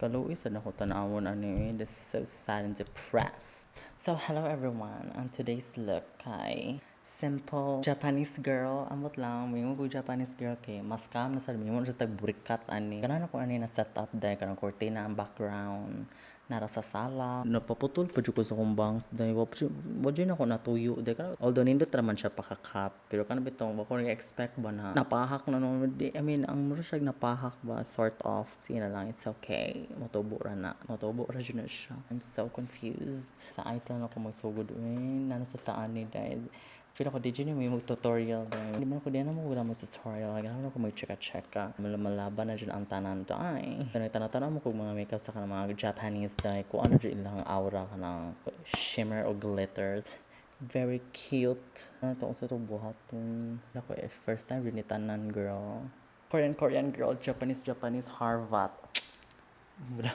Kaluoy sad nako tan-awon ani eh. That's so sad and depressed. So hello everyone. On today's look kay simple Japanese girl. Amot lang, mingon ko Japanese girl kay mas calm na sad, mingon sa tagburikat ani. Ganahan ako ani na set up dahil kanang kortina ang background. Nara sa sala. Napaputol pa jud ko sa akong bangs dahil wa jud ako natuyo dahil kanang, although nindot ra man siya pakakap, pero kanang bitong wa ko nag-expect ba na napahak na no. I mean, ang mura siya napahak ba, sort of. Sige na lang, it's okay. Motubo ra na. Motubo ra jud na siya. I'm so confused. Sa eyes lang ako magsugod. Uy, nana sa taan ni dahil feel ako di jud may mag-tutorial dahil hindi man ako, di na mo wala mag-tutorial. Ganahan ako mag-cheka-cheka. Malaban na jud ang tanan dahil. Kanang tanaw-tanaw mo kog mga makeup sa kanang mga Japanese dahil kung ano jud ilang aura, kanang shimmer o glitters. Very cute. Ano to sa to buhaton? Ako eh, first time rin ni tanan girl. Korean Korean girl, Japanese Japanese Harvat. Wala.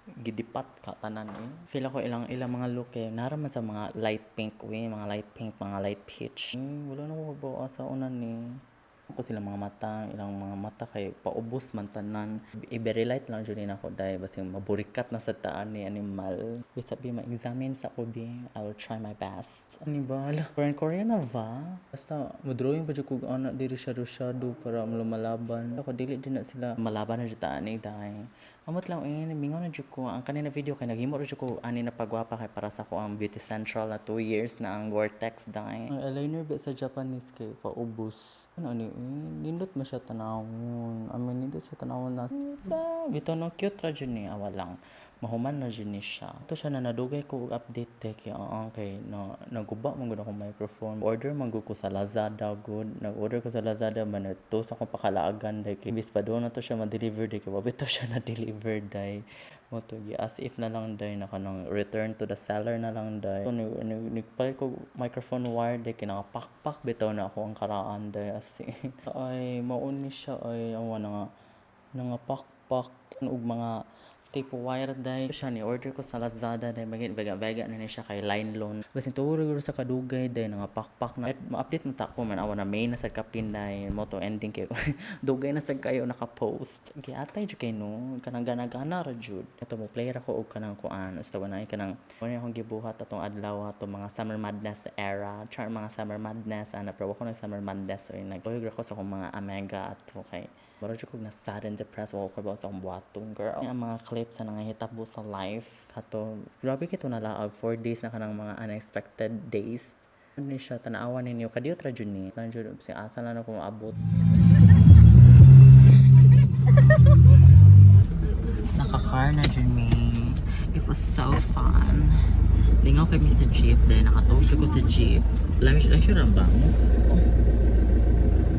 Gidipat ka tanan eh. Feel ako ilang ilang mga look eh. Nara man sa mga light pink we, mga light pink, mga light peach. Eh, wala na ko kabaw sa una ni. Ako sila mga mata, ilang mga mata kay paubos man tanan. I-very light lang jud ni nako dahil basing maburikat na sa taan ni animal. Wait, sabi ma-examine sa ko bi. I will try my best. Ani ba? Ala, Korean Korean na ba? Basta mo-drawing pa jud kog ana diri shadow shadow para lumalaban. Ako dili jud na sila malaban na jud taan ni dahil. Amot lang eh, mingaw na jud ko. Ang kanina video kay naghimo ra jud ko ani na pagwapa kay para sa ko ang Beauty Central na 2 years na ang Gore-Tex dahil. Ang eyeliner ba sa Japanese kay paubos. Ano ani eh, nindot man siya tanawon. I mean, nindot siya tanawon na. Bitaw no, cute ra jud ni, awa lang. Mahuman na jud ni siya. Ito siya na nadugay ko og update te kay oo kay no naguba man gud akong microphone. Order man gud ko sa Lazada gud. Nag-order ko sa Lazada man to sa akong pakalaagan dai kay bis pa doon na to siya ma-deliver dai kay wa bitaw siya na-deliver dai. Mo to as if na lang dai na kanang return to the seller na lang dai. So, nagpalit ko microphone wire dai kay nakapakpak bitaw na ako ang karaan dai as in. Ay mao ni siya ay awa na nga nangapakpak og mga tape wire dai siya ni order ko sa Lazada dai magin vega-vega na ni siya kay line loan basin tuuro guro sa kadugay dai nangapakpak na. Ma-update mo ta ko man awa na May na sa kapin dai mo to ending kay dugay na sad kayo naka-post. Giatay jud kay no kanang gana-gana ra jud ato mo play ra ko og kanang kuan basta wala kanang wala akong gibuhat atong adlaw ato mga summer madness era char mga summer madness ana pero wa ko nag summer madness oy nagtuyog ra ko sa akong mga amega ato kay mura jud kog na sad and depressed wa ko sa akong buhaton girl. Ang mga clips na nangahitabo sa life kato grabe kito nalaag 4 days na kanang mga unexpected days. Ano siya tanawa ninyo kadiyot ra jud ni lang jud si asa lang ako maabot. Nakakar na jud mi. It was so fun. Lingaw kami sa jeep dahil nakatulog ko sa jeep. Lami siya siya ang bangs.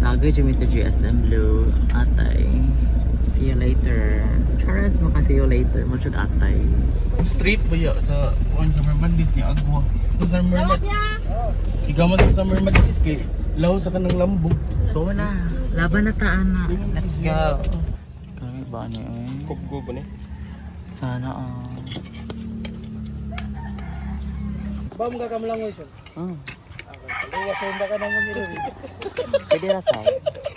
Tagay jud mi sa GSM Blue. Atay. See you later. Charas, maka see you later. Mo jud atay. Straight ba ya sa kuan Summer Madness niya agwa. Sa Summer Madness. Ikaw man sa Summer Madness kay law sa kanang lambog. Go na. Laban na taan na. Let's go. Kami ba ni eh? Kupgo ba ni? Sana ah. Ba mo kakamlangoy siya. Oh. Luwas sa ba ka nang mamilo. Pwede ra sa.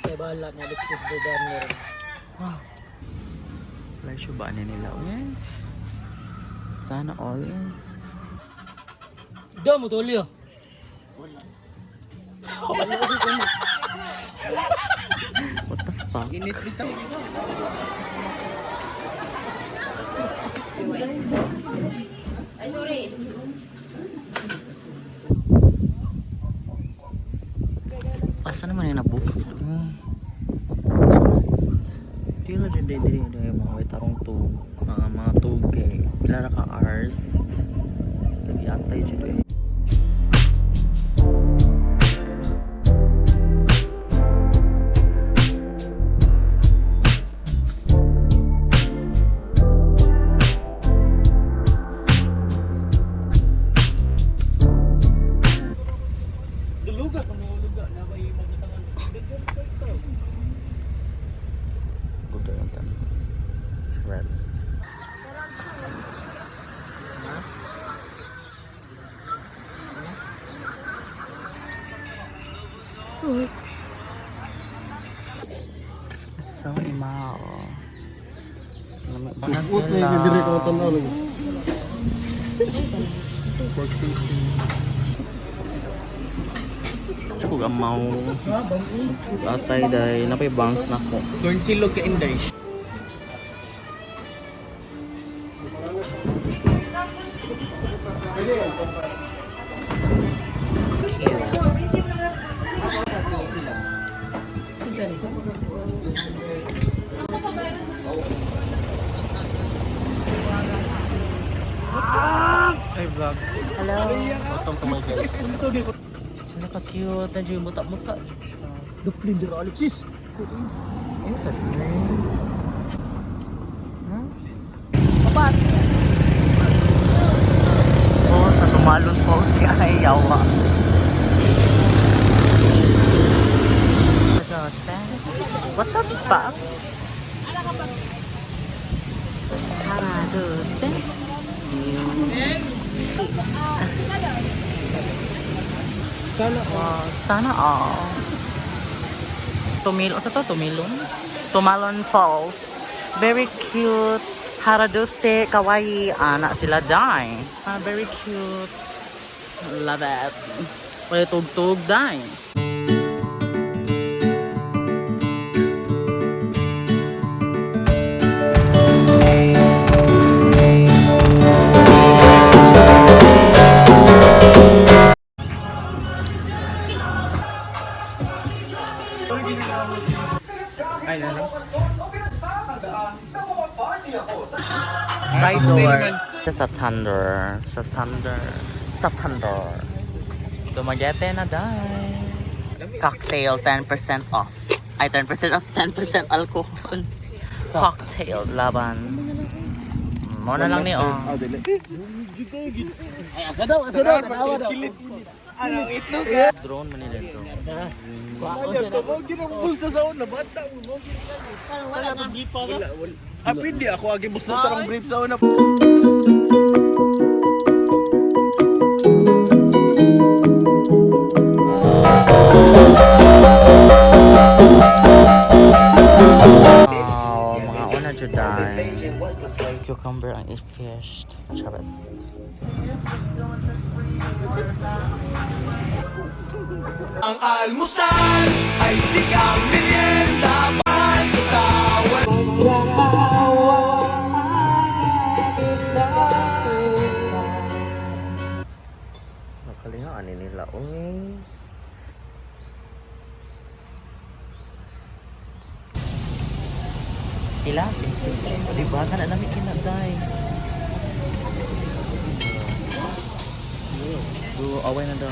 Kay bahala na Lexus Dodan meron. Wow. Flash ba ni nila? Eh? Sana all. Do mo tulyo. What the fuck? Init bitaw. Ay, sorry. Asa naman yung nabukid? Di na dyan, di, di, di, mga way tarong tug. Mga tugay. Pila ra ka hours. Nag-iatay dyan eh. Duluga kung luga na ba yung magkatangan sa Gusto yung tanong. Rest. So imaw. Nindot na yung dire ko tanaw lagi. Pork sisig. Kug amaw. Atay day, napay bangs na ko. Corn silog ka inday. Ay, vlog. Hello. Welcome to my guys. Naka-cute. Nandiyo yung muta-muta. Duplin dira Alexis. Ano sa Hmm? Papat! Oh, sa tumalon po si ay yawa. What the fuck? Haradose. Sana Wow, sana all. Tumilo, sa to? Tumilon? Tumalon Falls. Very cute. Haraduse, kawaii. Ana sila dai. Ah, very cute. Love it. Wala tugtog dai. Ay, ano? Right door. Sa thunder. Sa thunder. Sa thunder. Dumaguete na dai. Cocktail 10% off. Ay, 10% off, 10% alcohol. Cocktail laban. Mo na lang ni oh. Ah, dili. Ay, asa daw, asa daw, tanawa daw. Anong itlog eh? Drone man nila drone. Mo ginang bulsa sa una, bata mo. Wala na. Wala, wala. Ah, pwede ako agi bus na tarong brief sa una. Wow, mga una juday. Cucumber and fish. Chavez. Ang almusal ay sigang merienda. Palitawan. Nakalinga ani nila oy. Ila? Di ba? Kana namin kinaday. Do away na daw.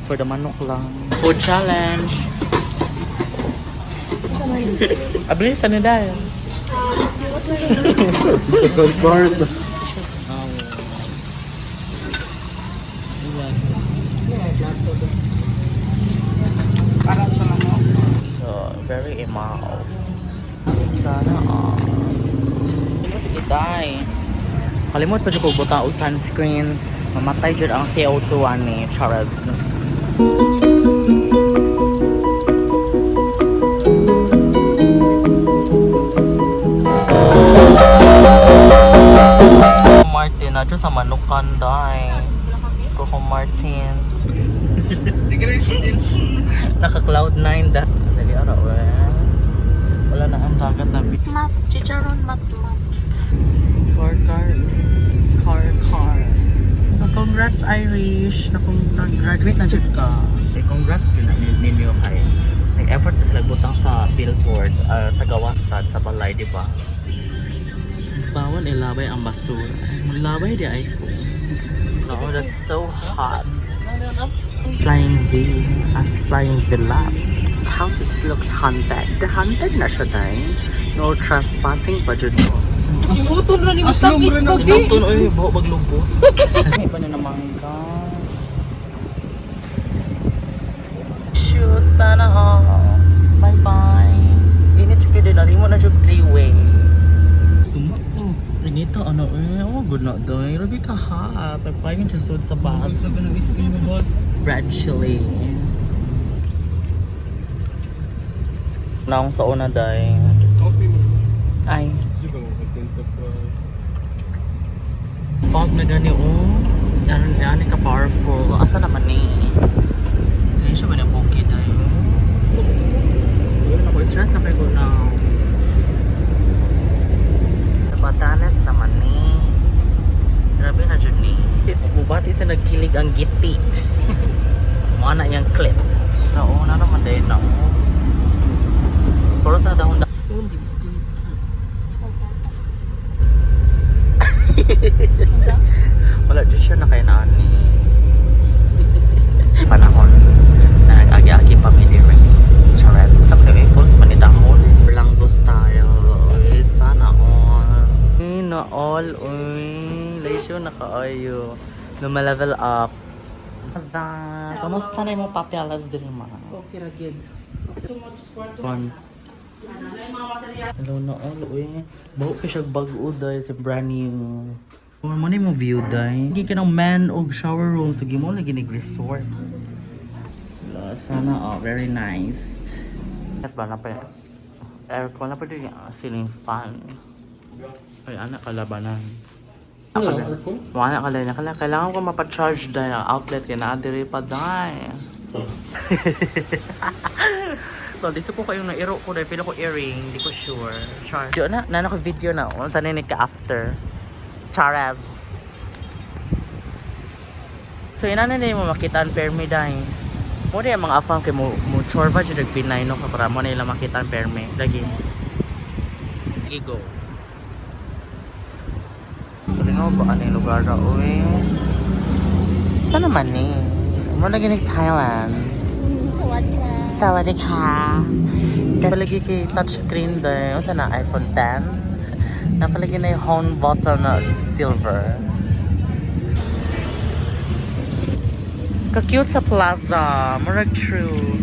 For the manok lang. Food challenge. Abilis ano dahil? Sa transparent. So, very imals. Sana all. Itay. Kalimot pa jud ko buta og sunscreen. Mamatay jud ang CO2 ani, Charas. Martin, na sa manukan day. Coco Martin. Sige rin. Naka cloud 9 da. Dali ara we. Wala na ang dagat na mat chicharon mat mat. Car car car car. Congrats Irish, na kung nag-graduate na jud ka. Eh, congrats jud na ninyo kay nag-effort na sila butang sa billboard ah, sa gawasad sa balay, di ba? Bawal ilabay ang basura. Labay di ay ko. Oh, that's so hot. Flying V as Flying Villa. House is, looks haunted. The haunted na siya day. No trespassing pa jud mo. Simuton ra ni mo sa Facebook di. Sinutun oy, buho maglumpo. Iba na naman ka. Shoes sana all. Bye bye. Init jud din na mo na jud three-way. Tumak. Inito ano eh, oh good na day. Rabi ka hot. Nagpayon siya sud sa bus. Sa ganang isling na boss. Red chili. Naong sa una day. Coffee mo. Ay, Juga mo contento pa. Fog na gani oh. Yan yan ka powerful. Asa naman ni? Hindi siya ba na bukid tayo? Ayun ako, stress na kayo now. Sa Batanes naman ni. Grabe na dyan ni. Is bubati sa nagkilig ang giti. Mga na iyang clip. Oo, na naman din na. Pero sa dahon. Wala dyan siya na kay nani. Panahon na nag-agi-agi pa mi diri. Charez. Sa mga impulse manidahon. Langgo style. Uy, sana all. Uy, na all. Uy, lesyo na kaayo. Lumalevel up. Da, kamusta na yung papeles diri ma? Okay ra gyud. One. Hello na all, uy. Bago ka siya bag-o dahil sa brand new. Mo na mo view dahil. Hindi ka ng man og shower room. Sige mo lagi nag-resort. Wala, sana all. Very nice. At ba na pa aircon na pa din yung ceiling fan. Ay, anak kalabanan. Wala ka lang. Kailangan ko mapacharge dahil ang outlet kaya naadiri pa dahil. So, dito ko kayong nairo ko dahil pila ko earring. Hindi ko sure. Char. Yo na, nana ko video na. Unsa na ni ka after. Charaz. So, ina na mo makita ang permi dahil. Mo di ang mga afam kay mo mo chorva jud og Pinay no ka para mo na ila makita ang permi. Lagi. Lagi go. Palingaw ba ano yung lugar na uy? Ito naman ni. Mo lagi ni Thailand. Sawadee ka. Sawadee ka. Napalagi kay touchscreen doon. Unsa na iPhone 10? Napalagi na yung home button na silver. Ka-cute sa plaza. Murag true.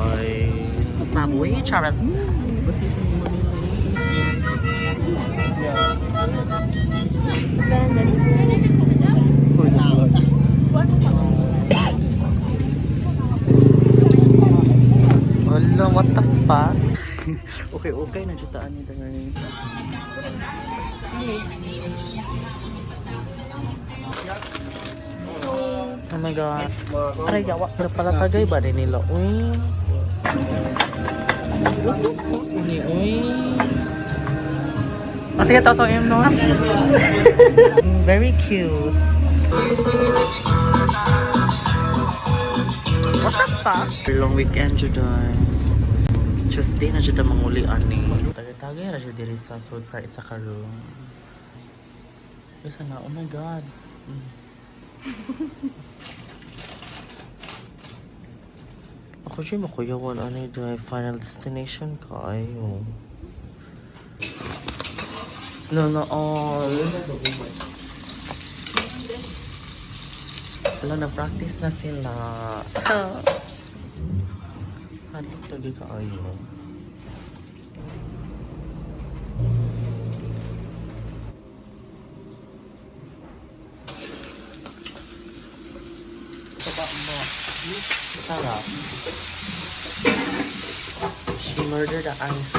Ay. Baboy, charas. Wala, what the fuck? Okay, na dyan ni Dari. Oh my God. Aray, yawa. Napalatagay ba rin nila? Uy. What the fuck? Uy, uy. Ah, sige, totoo yun, no? Very cute. What the fuck? Long weekend, Juday. Tuesday na jud ang manguli ani. Tagay-tagay ra jud diri sa sud sa isa ka room. Isa na, oh my God. Ako jud makuyawan ani dai final destination kaayo. No, no, all. Wala na practice na sila. Hadlok lagi kaayo. Sarap. She murdered the ice.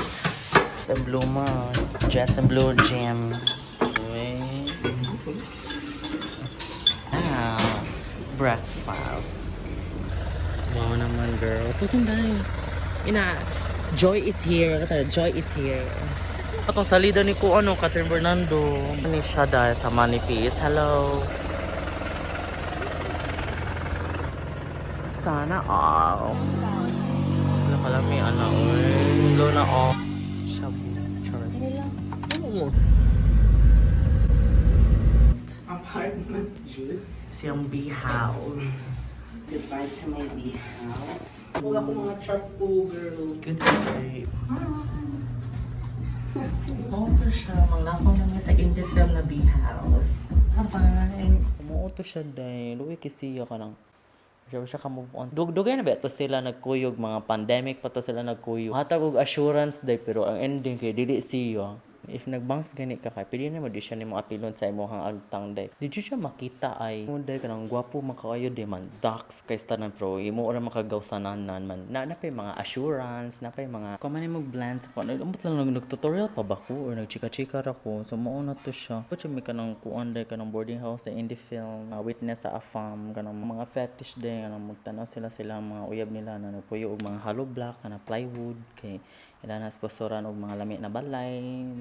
Sa blue mo. Dress and blue gym. Uy. Ah, breakfast. Wow naman, girl. Pusin dahil. Ina, Joy is here. Kata, Joy is here. Atong salida ni ko, ano, Catherine Bernardo. Ni siya dahil sa Money Piece. Hello. Sana all. Wala ka lang may ano, uy. Go na all. Shabu. Charis. Apartment. Siyang B house. Goodbye to my bee house. Huwag ako mga trap ko, girl. Good day. Auto siya. Manglakaw na niya sa indie film na B house. Bye-bye. Sumuoto siya dahil. Luwi kisiya ka lang. Siya siya ka move on. Dugdugay na ba ito sila nagkuyog mga pandemic pa to sila nagkuyog. Hatag og assurance day pero ang ending kay dili siya. If nagbangs gani ka kay pwede na mo di siya nimo apilon sa imong agtang day. Di jud siya makita ay mo day kanang gwapo man kaayo di man ducks kay tanan pro imo ora makagawsananan man. Na napay mga assurance, napay mga kung man mo blend sa kuan. Umot lang nag-tutorial pa ba ko or nagchika-chika ra ko. So mao na to siya. Kuya may kanang kuan day kanang boarding house na indie film, witness sa AFAM kanang mga fetish day kanang magtanaw sila sila mga uyab nila na nagpuyo og mga hollow block kana plywood kay ila na sponsoran og mga lami na balay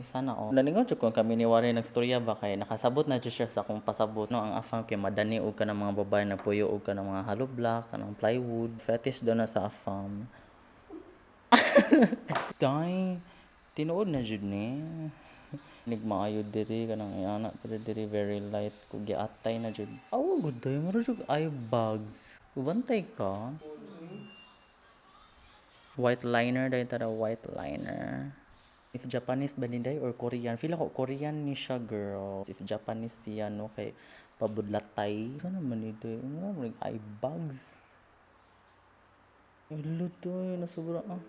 sana oh nalingaw jud ko kami ni Warren nagstorya ba kay nakasabot na jud siya sa akong pasabot no ang AFAM kay madani og kanang mga babae nagpuyo og kanang mga hollow block kanang plywood fetish do na sa AFAM. Day, tinuod na jud ni. Nigmaayo diri kanang iana pero diri very light ko giatay na jud. Aw gud day, mura jud eye bags. Bantay ka. White liner day tara white liner. If Japanese ba ni day or Korean? Feel ako Korean ni siya girl. If Japanese siya no kay pabudlatay. Sana man ni day? Mura man eye bags. Luto na sobra ah.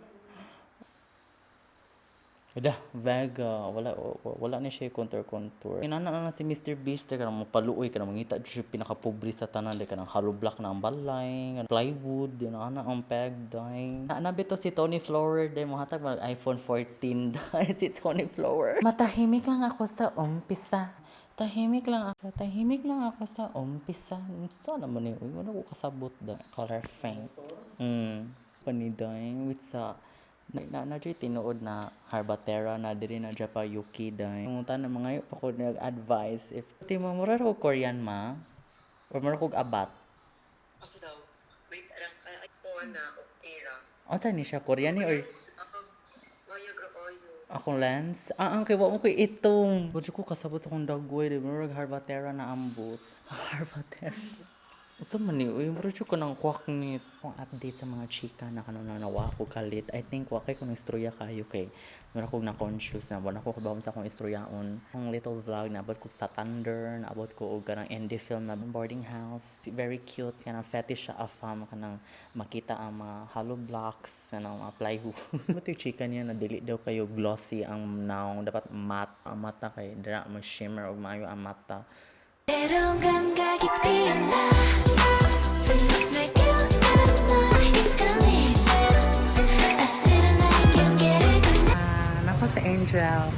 Wala, Vega. Wala, wala ni siya contour-contour. Inana na si Mr. Beast, kanang mapaluoy, kanang mangita siya pinakapobre sa tanan, di kanang hollow block na ang balay, kanang plywood, di na ana ang peg, day. Na to si Tony Flower, day, mohatag mo iPhone 14, day, si Tony Flower. Matahimik lang ako sa umpisa. Tahimik lang ako. Tahimik lang ako sa umpisa. Sana man ni, uy, wala ko kasabot da. Color faint. Paniday, with sa na na, na tinuod na Harbatera na diri na Japa Yuki day. Ngunta na mga pa ko nag-advise if ti mo mura ko Korean ma or mura kog abat. Asa daw? Wait, alam ka, ay, kuha na, okay ra. Unsa ni siya Korean ni or Mayag ra kayo. Akong lens? Ah, ang kay wa mo ko itong. Wala ko kasabot akong dagway di murag Harbatera na ambot. Harbatera. Unsa man ni uy mura jud ko nang kwak ni kung update sa mga chika na kano na nawa ko kalit. I think wa kay kung istorya kayo kay mura kog na conscious na wala ko kabawon sa akong istoryaon. Ang little vlog naabot ko sa Thunder, naabot ko og kanang indie film na boarding house. Very cute kanang fetish siya afam kanang makita ang mga hollow blocks kanang mga plywood. Mo chika niya na dili daw kayo glossy ang naong dapat matte ang mata kay dira mo shimmer og maayo ang mata. 새로운 감각이 피어나 날 깨워가는 너의 이끌림 아슬한 나의 경계를 지나 Nako sa Angel.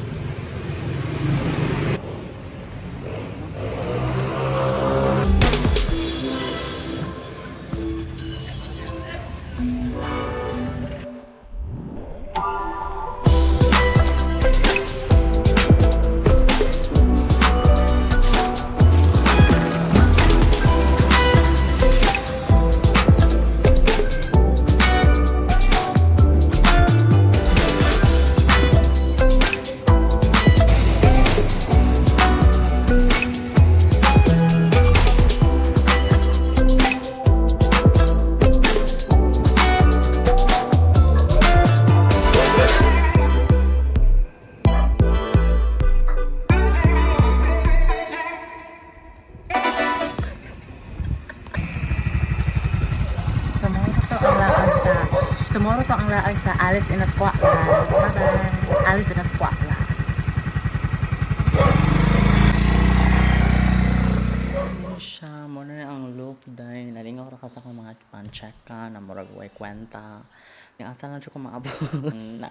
Tomorrow to ang laag sa Alice in a Squatland. Bye-bye. Alice in a Squatland. Siya, mo na ang look dahil nalingaw ra ka sa akong mga pancheka na murag way kwenta. Ni asa lang siya ko maabot.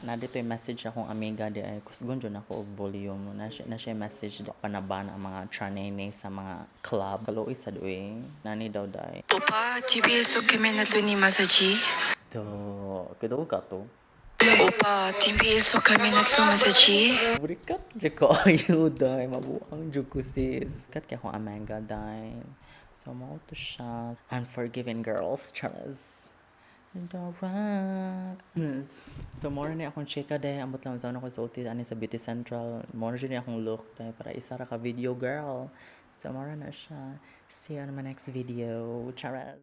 Na dito yung message akong amiga di ay kusgon jud ako og volume. Na siya message di panaban ang mga tranene sa mga club. Kaluoy sa duwi. Nani daw day. 오빠, TV에서 카메라 눈이 마사지. Do, kido ka to. 오빠, TV에서 카메라 눈 마사지. Burikat jud ko ayo day mabuang jud ko sis. Kat kay akong amanga day. So mao to siya. Unforgiven girls, charas. The rock. So more ni akong chika day ambot lang sa ako sulti ani sa Beauty Central. More jud ni akong look day para isa ra ka video girl. So more na siya. See you on my next video. Charas.